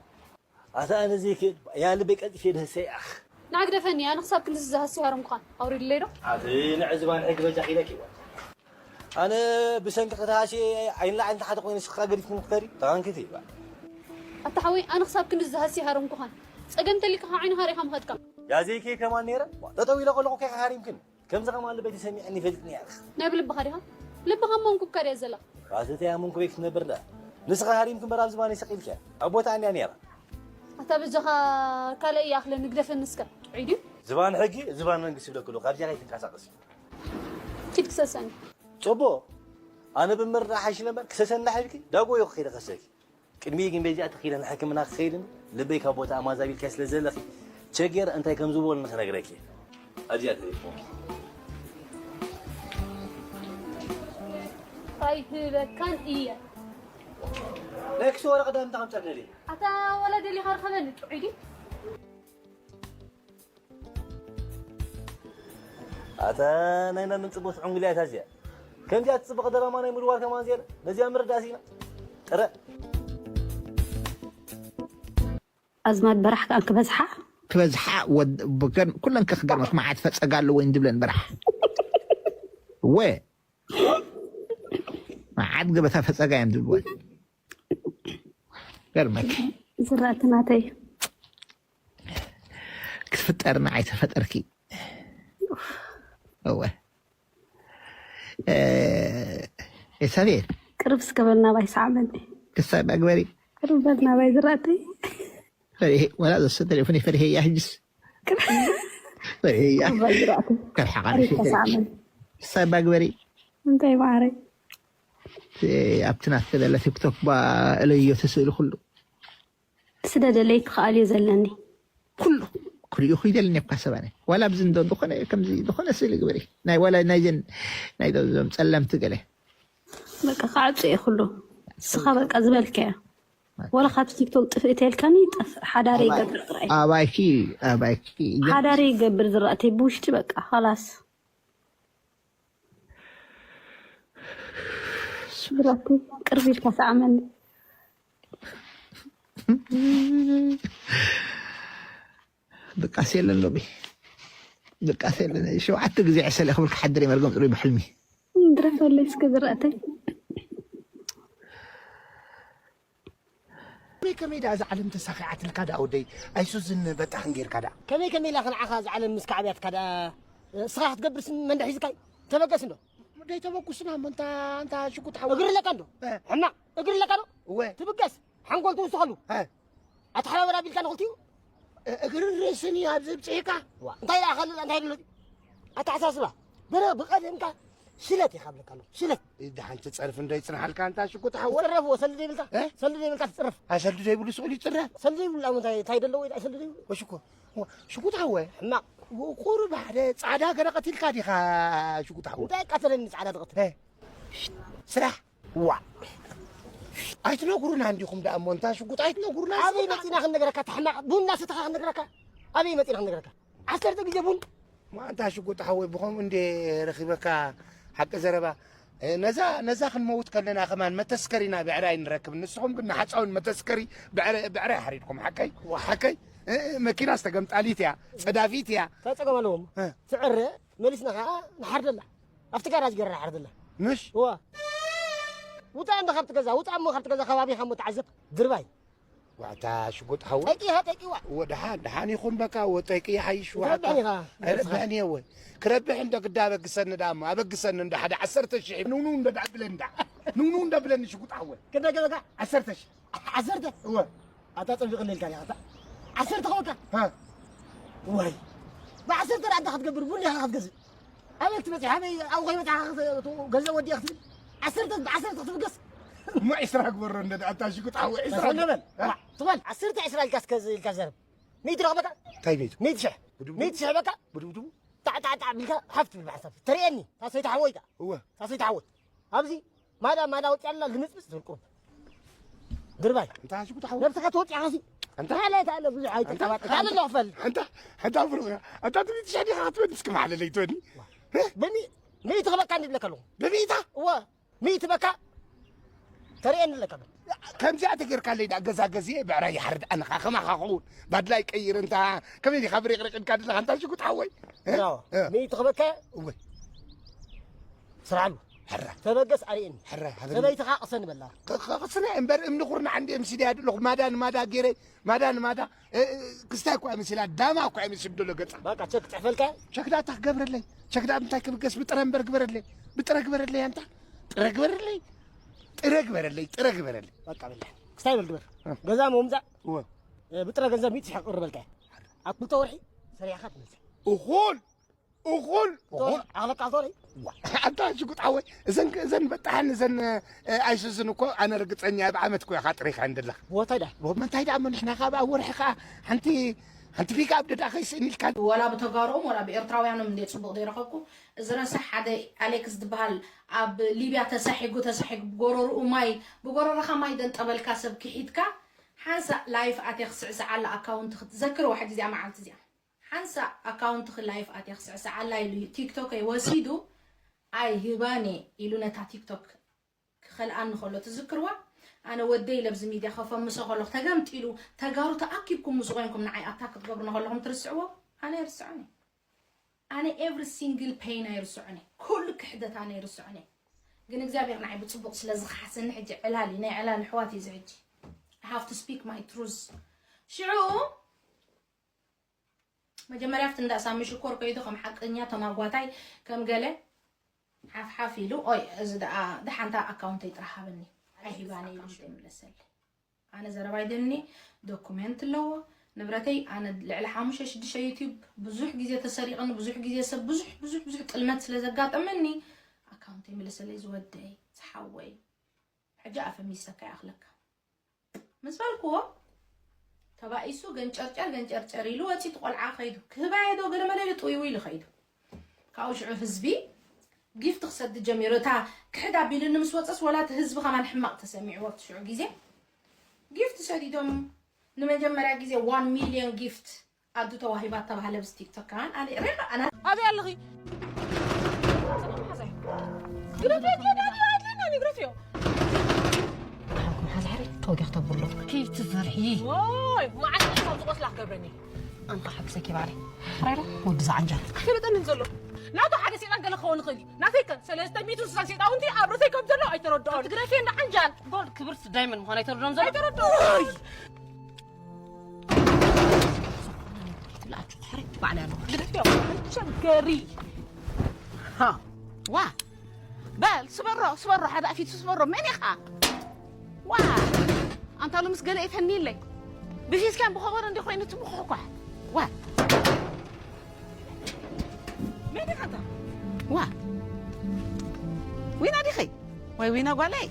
ኣታ ኣነ ዘይክእል ያ ልበይ ቀልጥፌ ደህሰ ያኽ ንዓግደፈኒ ኣነ ክሳብ ክንድዚ ዝሃሲ ሃረምኩኻን ኣውሪድለይ ዶ ኣቲ ንዕዝባን ሕጊ በጃ ኺለኪ ኣነ ብሰንኪ ክትሃሲ ዓይንላ ዓይንቲ ሓደ ኮይኑ ስኻ ገዲፍኩም ክትከዲ ተቐንክቲ ይባል ኣታ ሓወይ ኣነ ክሳብ ክንድዚ ዝሃሲ ሃረምኩኻን ጸገም ተሊካ ካብ ዓይንኻ ሪኻ ምኸድካ ያ ዘይከ ከማን ነይረ ጠጠው ኢለ ከለኹ ከይካ ሃሪምክን ከምዚ ከማን ልበይ ተሰሚዐኒ ይፈልጥኒ ያለኽ ናይ ብልብኻ ዲኻ ልብኻ እሞ እንኩብካ ድያ ዘላ ኣተተያ መንኩበይ ክትነብር ዳ ንስኻ ሃሪምክ እምበር ኣብ ዝባነይ ሰቒልክያ ኣብ ቦታ እንያ ነይራ ኣታ በጃኻ ካልእ ይኣኽለኒ ግደፈኒ እስከ ጥዑይ ድዩ ዝባን ሕጊ ዝባን መንግስቲ ይብለክሉ ካብዚኣ ከይትንቀሳቐስ ኪድ ክሰሰኒ ጽቡቕ ኣነ ብምርዳእ ሓይሽ ነበር ክሰሰኒ ዳሕልኪ ዳጎ ይኹ ከይደ ከሰኪ ቅድሚ ግን በዚኣ ተኺለ ንሕክምና ክኸይድን ልበይ ካብ ቦታ ኣማዛቢልካ ስለ ዘለኺ ቸጌር እንታይ ከም ዝበሉ ንኽነግረኪ ኣብዚኣ ተሪፎ ኣይህበካን እየ ናይ ክሲ ወረቐት እንታይ ከምፀር ደሊ ኣታ ወላ ደሊኻ ርከበኒ ጥዑይ ድዩ ኣታ ናይ መን ጽቡት ዕንጉልያ እታ እዚኣ ከምዚኣ ትጽብቕ ደራማ ናይ ምድዋል ከማን ዜና ነዚኣ ምርዳእ ሲና ጥረ ኣዝማድ በራሕ ከኣ ክበዝሓ ክበዝሓ ኩለን ከክገርመክ መዓት ፈጸጋ ኣለዎ እንድብለን በራሕ ወ መዓት ገበታ ፈጸጋ እዮም ዝብልወን ገርመክ ዝራእቲ ናተይ ክትፍጠርና ኣይተፈጠርኪ እወ ኤሳቤል ቅርብ እስከ በል ናባይ ሰዓበኒ ክሳብ ኣግበሪ ቅርብ በል ናባይ ዝራእተይ ፈሪሄ ወላ ዘሰ ቴሌፎን ፈሪሄ እያ ሕጅስ ፈሪሄ እያ ከርሓቃ ክሳብ ኣግበሪ እንታይ ማዕረይ ኣብቲ ናትከ ዘለ ቲክቶክ እለዮ ትስእሊ ኩሉ ስደደለይ ክኽኣል እየ ዘለኒ። ኩሉ ክሪኡ ክይደልኒ እኳ ሰባነ ዋላ ኣብዚ እንዶ ዝኾነ ከምዚ ዝኾነ ስእሊ ግበሪ ናይ ዋላ ናይዘን ናይ ዞም ጸለምቲ ገለ በቃ ክዓጹ እየ ኩሉ ንስኻ በቃ ዝበልካዮ ወላ ካብ ቲክቶክ ጥፍእ ተልካኒ ይጠፍእ ሓዳሪ ይገብር ጥራይ ኣባይኪ ኣባይኪ ሓዳሪ ይገብር ዝራእተይ ብውሽጢ በቃ ኸላስ ብራቲ ቅርብ ኢልካ ሰዓመኒ ድቃስ የለን ሎሚ ድቃስ የለን። ሸውዓተ ግዜ ዕሰለ ክብል ክሓድር እየ መርገም ጽሩይ ብሕልሚ። ድረፈለይ እስከ ዝረእተይ። ከመይ ከመይ ደኣ እዛ ዓለም ተሳኺዓትልካ ደኣ ወደይ ኣይሱዝን በጣሕን ጌርካ ደኣ። ከመይ ከመይ ኢላ ክንዓኻ እዛ ዓለም ምስ ካዕብያትካ ደኣ እስኻ ክትገብርስ መንደሕ ሒዝካይ ተበገስ እንዶ። ደይ ተበጉስና እሞ እንታ እንታ ሽጉጥ ሓወ እግሪ ኣለካ እንዶ። ሕማቕ እግሪ ኣለካ ዶ። እወ ትብገስ ሓንጎል ትውስኸሉ። ኣተሓባበር ኣቢልካ ንኽልቲኡ። እግርን ርእስን እዩ ኣብዚ ብፅሒካ። እንታይ ደኣ ኸልእ እንታይ ድሎ ኣተሓሳስባ። በረ ብቐደምካ ሽለት ኢኻ ብለካ ኣሎ ሽለት። ደሓን ትፀርፍ እንዶ ይፅንሓልካ እንታ ሽጉጥ ሓወ። ትፅረፍ ወ ሰልዲ ዘይብልካ እ? ሰልዲ ዘይብልካ ትፅረፍ። ኣሰልዲ ዘይብሉ ስቑል ይፅረፍ። ሰልዲ ዘይብሉ ኣሞ እንታይ እንታይ ደለዎ ኢዳ ሰልዲ ዘይብሉ። ወሽኮ ሽጉጥ ሓወ። ሕማቕ ቁሩብ ሓደ ፃዕዳ ገለ ቀቲልካ ዲኻ ሽጉጥ ሓወ። እንታይ ቀተለኒ ፃዕዳ ትቐትል። ስራሕ ዋ ኣይትነግሩና እንዲኹም ደኣ እሞ እንታ ሽጉጥ ኣይትነግሩና። ኣበይ መፂና ክንነግረካ ተሕማቕ ቡና ሰተኻ ክንነግረካ። ኣበይ መፂና ክንነግረካ ዓሰርተ ግዜ ቡን። ማእንታ ሽጉጥ ሓወይ ብኸምኡ እንዴ ረኺበካ ሓቂ ዘረባ። ነዛ ነዛ ክንመውት ከለና ከማን መተስከሪና ብዕራይ ንረክብ። ንስኹም ግን ንሓፃውን መተስከሪ ብዕራይ ሓሪድኩም ሓቀይ ሓቀይ። መኪናስ ተገምጣሊት እያ ፀዳፊት እያ። እንታይ ፀገም ኣለዎም? ትዕረ መሊስና ከዓ ንሓርደላ ኣብቲ ጋራጅ ገይረ ንሓርደላ። ምሽ እዋ ውፃ እንዶ ካብቲ ገዛ ውፃ እሞ ካብቲ ገዛ ከባቢኻ እሞ ተዓዘብ ድርባይ። ዋዕታ ሽጉጥ ሓወ ጠቂኻ ጠቂዋ። ወደሓን ደሓን ይኹን በቃ ወጠቂ ይሓይሽ ዋዕታ። ትረብሕን ኢኻ። ኣይረብሕን እየ ወይ ክረብሕ እንደ ግዳ ኣበግሰኒ ደኣ እሞ ኣበግሰኒ እንደ ሓደ ዓሰርተ ሽሕ ንውንው እንደ ደኣ ብለኒ ደኣ ንውንው እንደ ብለኒ ሽጉጥ ሓወ። ክንደገበካ ዓሰርተ ሽሕ ዓሰርተ እወ ኣታ ፀቢቕኒ ኢልካ ዲኻ ዓሰርተ ኸውካ። ወይ ብዓሰርተ ደኣ እንታይ ክትገብር ቡን ኢኻ ክትገዝእ ኣበይ ክትበፅሕ ኣበይ ኣብኡ ከይበፅሓ ገንዘብ ወዲኣ ክትብል ዓሰርተ ብዓሰርተ ክትብገስ። እሞ ዒስራ ግበሮ እንደ ኣታ ሽጉጥ ሓወ ዒስራ ሰሰነ በል ትበል ዓሰርተ ዒስራ ኢልካ እስከ ኢልካ ዘረብ ሚእቲ ረኽበካ እንታይ ቤቱ ሚእቲ ሽሕ ሚእቲ ሽሕ በካ ብድብድቡ። ጣዕጣዕጣዕ ቢልካ ሓፍ ትብል ብሓሳብ ተርእየኒ ታሰይቲ ሓወይ ጣ እወ ታሰይቲ ሓወይ ኣብዚ ማዳ ማዳ ወፂኣልና ልምፅምፅ ትብል ቁሩብ ድርባይ እንታይ ሽጉጥ ሓወ ነብስኻ ትወፅእ ኢኻ ሲ እንታይ ማለት ኣለ ብዙሕ ኣይተቀባጥር ኣለ ዶ ክፈል እንታ እንታ ብሩኽ እንታ ትብሊ ትሽሕ ዲኻ ክትበል እስኪ ማዕለለይ ትበኒ በሚ ሚእቲ ክበካ እንዲ ብለካ ኣለኹ ብሚእታ እወ ሚእቲ በካ ተርእየኒ ኣለካ በል ከምዚኣ ተጌርካለይ ዳ ገዛ ገዚኤ ብዕራይ ይሓርድ ኣነኻ ከማኻ ኸውን ባድላይ ቀይር እንታ ከመይ ዲኻ ብሪቕሪቕ ኢልካ ድለኻ እንታ ሽጉጥ ሓወይ ሚእቲ ክበካ እወ ስራሉ ሕረ ተበገስ ኣርእየኒ ሕረ ሃበኒ ሰበይትኻ ቅሰኒ በላ ቅ- ቅ- ቅስነ እምበር እምኒ ኩርናዕ እንዲ ምስ ድያ ድለኹ ማዳ ንማዳ ገይረ ማዳ ንማዳ እ- እ- ክስታይ እኳ ምስላ ዳማ እኳ ምስል ደሎ ገጻ በቃ ቸክ ጽሕፈልካ ቸክዳ እታ ክገብረለይ ቸክዳ እንታይ ክብገስ ብጥረ እምበር ግበረለይ ብጥረ ግበረለይ ኣንታ ጥረ ግበረለይ ጥረ ግበረለይ ጥረ ግበረለይ በቃ በላ ክስታይ በል ግበር ገዛ ምምጻእ እወ እ፣ ብጥረ ገንዘብ ሚእቲ ሺሕ ቅርበልካ ኣብ ክልተ ወርሒ ሰሪሕኻ ትመልስ እኹል እኹል እኹል ኣኽለካ ኣኽቶሪ ኣንታ ሽጉጥ ሓወይ እዘን እዘን በጣሕን እዘን ኣይሱዝን እኮ ኣነ ርግፀኛ እየ ብዓመት እኮ ኢኻ ጥሪኻ እንደለኻ ቦታይ ዳ እንታይ ደኣ መኒሕና ካብ ኣብ ወርሒ ከዓ ሓንቲ ሓንቲ ፒክ ኣብ ደዳ ከይስእን ኢልካ ወላ ብተጋሮኦም ወላ ብኤርትራውያኖም እንደ ፅቡቅ ዘይረኸብኩ እዚ ረሳሕ ሓደ ኣሌክስ ዝበሃል ኣብ ሊብያ ተሳሒጉ ተሳሒጉ ብጎረርኡ ማይ ብጎረርኻ ማይ ደንጠበልካ ሰብ ክሒድካ ሓንሳእ ላይፍ ኣትየ ክስዕስዓላ ኣካውንት ክትዘክርዋ ሕጂ እዚኣ መዓልቲ እዚኣ ሓንሳእ ኣካውንትኺ ላይፍ ኣትየ ክስዕስዓላ ኢሉ ቲክቶከይ ወሲዱ ኣይህባን እየ ኢሉ ነታ ቲክቶክ ክኸልኣኒ ከሎ ትዝክርዋ ኣነ ወደይ ለብዚ ሚድያ ከፈምሶ ከለኹ ተገምጢሉ ተጋሩ ተኣኪብኩም ምስ ኮይንኩም ንዓይ ኣታክ ክትገብሩ ከለኹም ትርስዕዎ ኣነ ኣይርስዖን እየ ኣነ every single pain ኣይርስዖን እየ ኩሉ ክሕደት ኣነ ኣይርስዖን እየ ግን እግዚኣብሔር ንዓይ ብፅቡቅ ስለ ዝኸሓሰኒ ሕጂ ዕላል እዩ ናይ ዕላል ኣሕዋት እዩ እዚ ሕጂ I have to speak my truth ሽዑ መጀመርያ ኣብቲ እንዳ ሳሚ ሽኮር ከይዱ ከም ሓቀኛ ተማጓታይ ከም ገለ ሓፍሓፍ ኢሉ ኦይ እዚ ደኣ ደሓንታ ኣካውንተይ ጥራሕ ሃበኒ ኣይሂባኒ ኢሉ እንተ ይምለሰለይ ኣነ ዘረባይ ደኒ ዶኩሜንት ኣለዎ ንብረተይ ኣነ ልዕሊ ሓሙሽተ ሽዱሽተ ዩቲዩብ ብዙሕ ግዜ ተሰሪቕኒ ብዙሕ ግዜ ሰብ ብዙሕ ብዙሕ ብዙሕ ጥልመት ስለ ዘጋጠመኒ ኣካውንተይ ምለሰለይ ዝወደይ ዝሓወይ ሕጂ ኣፈሚሰካ ይኣኽለካ ምስ በልክዎ ተባኢሱ ገንጨርጨር ገንጨርጨር ኢሉ ወፂ እቲ ቆልዓ ከይዱ ክህባየ ዶ ገለመለ ኢሉ ጥውይው ኢሉ ከይዱ ካብኡ ሽዑ ህዝቢ ጊፍት ክሰዲ ጀሚሩ እታ ክሕድ ኣቢሉኒ ምስ ወፀስ ወላ እቲ ህዝቢ ከማን ሕማቕ ተሰሚዕዎ ኣብቲ ሽዑ ግዜ ጊፍት ሰዲዶም ንመጀመርያ ግዜ ዋን ሚልዮን ጊፍት ኣዱ ተዋሂባ ተባህለ ብዚ ቲክቶክ ከማን ኣነ ሬኻ ኣና ኣበይ ኣለኺ ግደፍዮ ዳኒ ኣድለና ግደፍዮ ሓዛ ሕሪ ተወጊኽ ተብሎ ከይትፈርሒ ወይ መዓልቲ ካብ ዝቆስላ ክገብረኒ ኣንታ ሓግዘኪ ባሪ። ራይሮ ወዲ ዝዓንጃል። ኣይፈለጠንን ዘሎ። ናቱ ሓደ ሰይጣን ገለ ክኸውን ይኽእል እዩ። ናተይ ከ ሰለስተ ሚእቲ ስሳን ሰይጣውንቲ ኣብ ርእሰይ ከም ዘሎ ኣይተረድኦን። ትግረፊ እንዳ ዓንጃል። ጎል ክብርቲ ዳይመንድ ምዃን ኣይተረድኦን ዘሎ። ኣይተረድኦን። ትብላችሁ ትሕሪ ባዕላ ኣለኹ። ግደፊ፣ ቸገሪ። ሃ። ዋ። በል ስበሮ፣ ስበሮ፣ ሓደ ኣፊቱ ስበሮ። መን ኢኻ? ዋ። ኣንታ ሎምስ ገለ ይፈንይለይ። ብፊስካን ብኸበሮ እንዲ ኮይኑ ትምኹሕኳሕ። ዋ። መን ኢኻ ኣንታ? ዋ። ዊና ዲኺ? ወይ ዊና ጓለይ?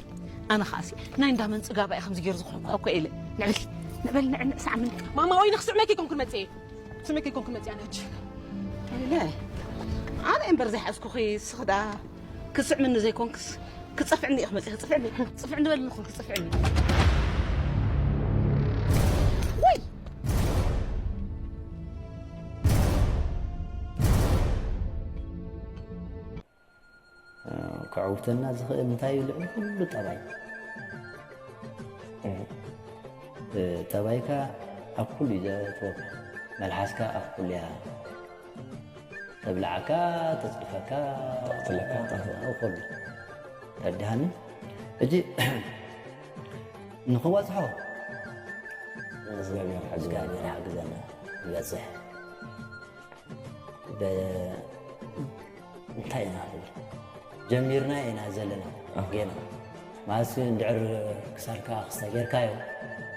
ኣነ ኸኣሲ ናይ እንዳ መን ጽጋባ እየ ከምዚ ገይሩ ዝኹሕኳሕ እኮ ኢለ። ንዕበሊ፣ ንዕበሊ፣ ንዕንዕ ሳዕምኒ። ማማ፣ ወይ ንኽስዕመኪ ኮንኩን መጽኤ። ስመኪ ኮንኩ መጽያ ነች። ኢለ። ኣነ እምበር ዘይሓዝኩኺ ስኽዳ ክስዕምኒ ዘይኮንክስ ክጸፍዕኒ ኢኽ መጽእ ክጽፍዕኒ ጽፍዕኒ በልኒ ኹን ክጸፍዕኒ። ወይ ክዕውተና ዝኽእል እንታይ እዩ? ልዕሊ ኩሉ ጠባይ። ጠባይካ ኣብ ኩሉ እዩ ዘእትወካ። መልሓስካ ኣብ ኩሉ እያ ተብልዓካ፣ ተጽድፈካ፣ ተቕትለካ፣ ኣብ ኩሉ። ተረዲሃኒ? ሕጂ ንኽበጽሖ እግዚኣብሔር ሓግዘና። እግዚኣብሔር ሓግዘና ይበጽሕ። እንታይ ኢና ንብል ጀሚርና ኢና ዘለና ጌና ማለት እንድዕር ክሳድካ ክስተ ጌርካዮ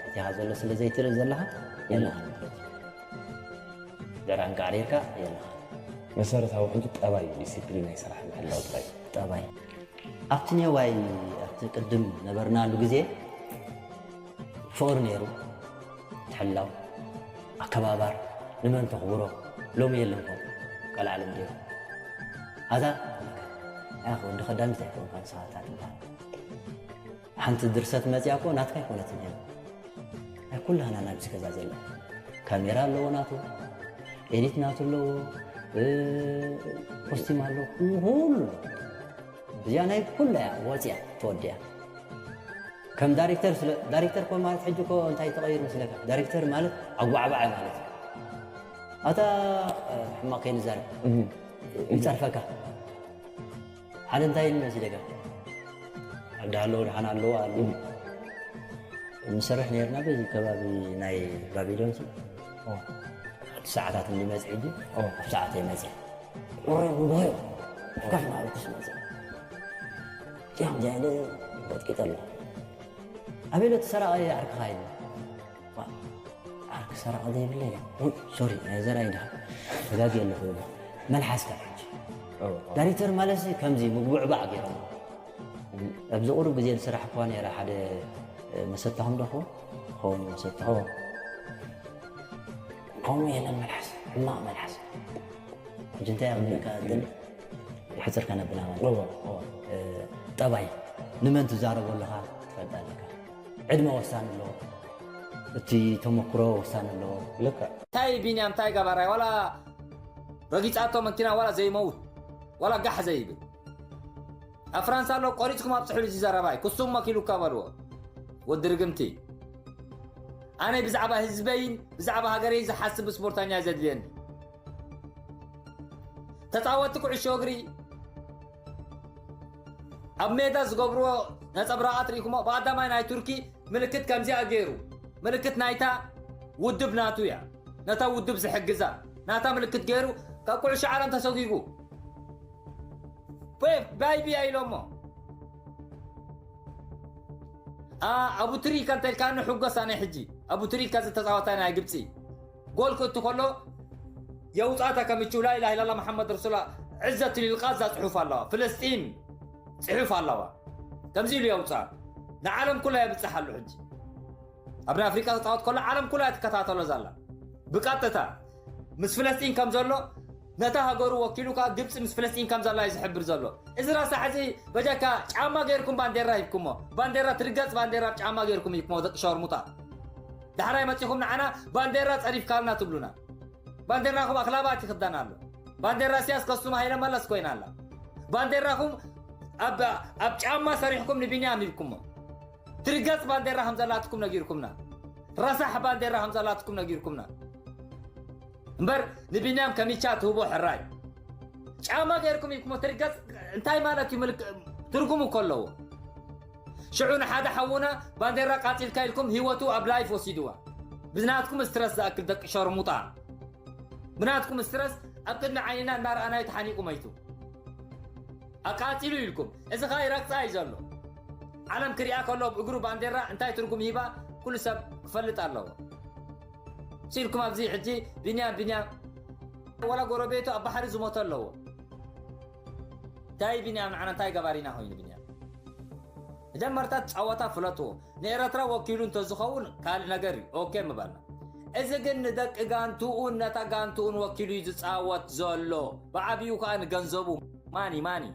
እቲኻ ዘሎ ስለ ዘይትርኢ ዘለኻ የለኻ ንብረት ድዕር ኣንቃዕሪርካ የለኻ። መሰረታዊ ሕጂ ጠባይ ዲሲፕሊን ናይ ስራሕ ምሕላው ጥራይ ጠባይ ኣብቲ ኔዋይ ኣብቲ ቅድም ነበርናሉ ግዜ ፍቕሪ ነይሩ። ሕላው ኣከባባር ንመን ተኽብሮ ሎሚ የለን ኮ ቀልዓለም ዲሩ ኣዛ ኣያ ወዲ ከዳሚት ኣይኮንካ ንስኻታ ትበሃል ሓንቲ ድርሰት መፅያ ኮ ናትካ ኣይኮነትን እያ ናይ ኩላህና ናብዚ ገዛ ዘላ ካሜራ ኣለዎ ናቱ ኤዲት ናቱ ኣለዎ ኮስቲም ኣለዎ ኩሉ እዚኣ ናይ ኩላ እያ ወፅያ ተወዲያ ከም ዳይሬክተር ስለ ዳይሬክተር ኮ ማለት ሕጂ ኮ እንታይ ተቐይሩ መስለካ ዳይሬክተር ማለት ኣጓዕባዕ ማለት እዩ ኣታ ሕማቕ ከይንዛረብ ይፀርፈካ ሓደ እንታይ ኢሉ መሲለካ ኣብ ዳሃለዎ ደሓን ኣለዎ ኣሉ ንሰርሕ ነርና በዚ ከባቢ ናይ ባቢሎን ሰዓታት እንዲመፅ ሕጂ ኣብ ሰዓት ይመፅእ ቁረ ጉባኤ ከፍ ማለት ክስመፅእ ጃም ጃይለ ወጥቂጠ ኣሎ ኣቤሎ እቲ ሰራቒ ዓርክኻ ኢሉ ዓርክ ሰራቒ ዘይብለ ሶሪ ዘርኣይ ድኻ ተጋጊ ኣለኹ መልሓስካ ሕጂ ዳይሬክተር ማለት ከምዚ ምግቡዕባዕ ገይሮም ኣብዚ ቁሩብ ግዜ ዝስራሕ እኳ ነረ ሓደ መሰታኹም ዶ ክኸውን መሰታኹም ከምኡ የለን መልሓስ ሕማቕ መልሓስ ሕጂ እንታይ ኣብ ምልካ ሕፅር ከነብላ ማለት ጠባይ ንመን ትዛረቦ ኣለኻ ትፈልጥ ኣለካ ዕድመ ወሳኒ ኣለዎ እቲ ተመክሮ ወሳኒ ኣለዎ ልክዕ እንታይ ቢንያም እንታይ ገባራይ ዋላ ረጊፃቶ መኪና ዋላ ዘይመውት ዋላ ጋሕ ዘይብል ኣብ ፍራንሳ ኣሎ ቆሪፅኩም ኣብፅሕሉ እዚ ዘረባይ ክሱም መኪሉካ በልዎ ወዲ ርግምቲ ኣነ ብዛዕባ ህዝበይን ብዛዕባ ሃገረይ ዝሓስብ ስፖርተኛ ዘድልየኒ ተፃወቲ ኩዕሾ እግሪ ኣብ ሜዳ ዝገብርዎ ነፀብራቓት ርኢኹሞ ብቐዳማይ ናይ ቱርኪ ምልክት ከምዚኣ ገይሩ ምልክት ናይታ ውድብ ናቱ እያ ነታ ውድብ ዝሕግዛ ናታ ምልክት ገይሩ ካብ ኩዕሾ ዓለም ተሰጒጉ ፔፕ ባይቢያ ኢሎሞ ኣቡ ትሪካ እንተልካኒ ሕጎስ ኣነ ሕጂ ኣቡ ትሪካ ዝተፃወታ ናይ ግብፂ ጎል ክእቱ ከሎ የውፃእታ ከምችው ላኢላህ ኢላላ መሓመድ ረሱላ ዕዘት ሊልቃዛ ፅሑፍ ኣለዋ ፍልስጢን ፅሑፍ ኣለዋ ከምዚ ኢሉ የውፃእ ንዓለም ኩላ የብፅሕ ኣሎ ሕጂ ኣብ ናይ ኣፍሪቃ ክፃወት ከሎ ዓለም ኩላ ትከታተሎ ዘላ ብቀጥታ ምስ ፍለስጢን ከም ዘሎ ነታ ሃገሩ ወኪሉ ከዓ ግብፂ ምስ ፍለስጢን ከም ዘላ እዩ ዝሕብር ዘሎ እዚ ረሳሕ እዚ በጃካ ጫማ ገይርኩም ባንዴራ ሂብኩሞ ባንዴራ ትርገፅ ባንዴራ ጫማ ገይርኩም ሂብኩሞ ደቂ ሸርሙጣ ዳሕራይ መፂኹም ንዓና ባንዴራ ፀሪፍካልና ትብሉና ባንዴራኹም ኣክላባት ይኽደን ኣሎ ባንዴራ እስያስ ከሱም ሃይለ መለስ ኮይና ኣላ ባንዴራኹም ኣብ ጫማ ሰሪሕኩም ንቢንያም ሂብኩሞ ትርገፅ ባንዴራ ከም ዘላትኩም ነጊርኩምና ረሳሕ ባንዴራ ከም ዘላትኩም ነጊርኩምና እምበር ንቢንያም ከሚቻ ትህቦ ሕራይ ጫማ ገይርኩም ኢልኩም ትርገጽ እንታይ ማለት እዩ? ምልክ-፣ ትርጉም እኮ ኣለዎ። ሽዑ ንሓደ ሓውና ባንዴራ ቃጺልካ ኢልኩም ህይወቱ ኣብ ላይፍ ወሲድዋ። ብናትኩም ስትረስ ዝኣክል ደቂ ሸርሙጣ። ብናትኩም ስትረስ ኣብ ቅድሚ ዓይንና እናረኣናዮ ተሓኒቁ መይቱ። ኣቃጺሉ ኢልኩም። እዚ ኸኣ ይረግጻ እዩ ዘሎ። ዓለም ክሪኣ ከሎ ብእግሩ ባንዴራ እንታይ ትርጉም ሂባ ኩሉ ሰብ ክፈልጥ ኣለዎ። ሲልኩም ኣብዚ ሕጂ ቢንያም፣ ቢንያም፣ ወላ ጎረቤቱ ኣብ ባሕሪ ዝሞተ ኣለዎ። እንታይ ቢንያም ንዓና እንታይ ገባሪና ኮይኑ ቢንያም? መጀመርታ ጸወታ ፍለጥዎ። ንኤረትራ ወኪሉ እንተዝኸውን ካልእ ነገር እዩ። ኦኬ ምበልና። እዚ ግን ንደቂ ጋንትኡን ነታ ጋንትኡን ወኪሉ እዩ ዝጻወት ዘሎ። ብዓብዩ ከኣ ንገንዘቡ ማኒ ማኒ።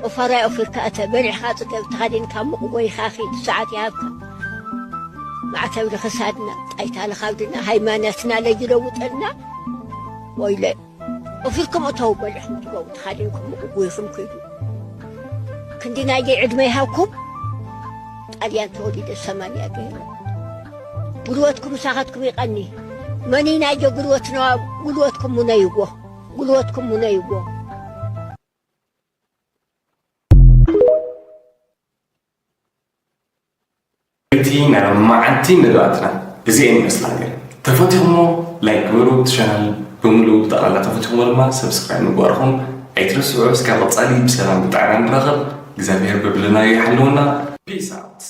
ኦፋራይ ኦፊርካ እተ በሊዕኻ ጽገብ ተኸዲንካ ሙቕ ጎይኻ ኺድ ሰዓት ይሃብካ። ማዕተብ ልኽሳድና ጣይታ ልኻብድና ሃይማኖትና ለይለውጠልና። ወይለ ኦፊርኩም እተው በሊዕኹም ትበው ተኸዲንኩም ሙቕ ጎይኹም ኪዱ። ክንዲ ናየይ ዕድመ ይሃብኩም። ጣልያን ተወሊደ ሰማንያ ገይረ። ጉልበትኩም ምሳኻትኩም ይቐኒ። መን እዩ ናዮ ጉልበትና? ጉልበትኩም ሙነይዎ። ጉልበትኩም ሙነይዎ። እቲ ናይ መዓልቲ መደባትና እዚኤን ይመስላ ነይረን። ተፈቲኹሞ ላይክ ግበሩ፣ እቲ ቻናል ብምሉኡ ብጠቕላላ ተፈቲኹሞ ድማ ሰብስክራይብ ምግባርኹም ኣይትረስዑ። እስካብ ቀጻሊ ብሰላም ብጥዕና ንራኸብ። እግዚኣብሔር በብለናዮ ይሓልወና። ፒስ ኣውት።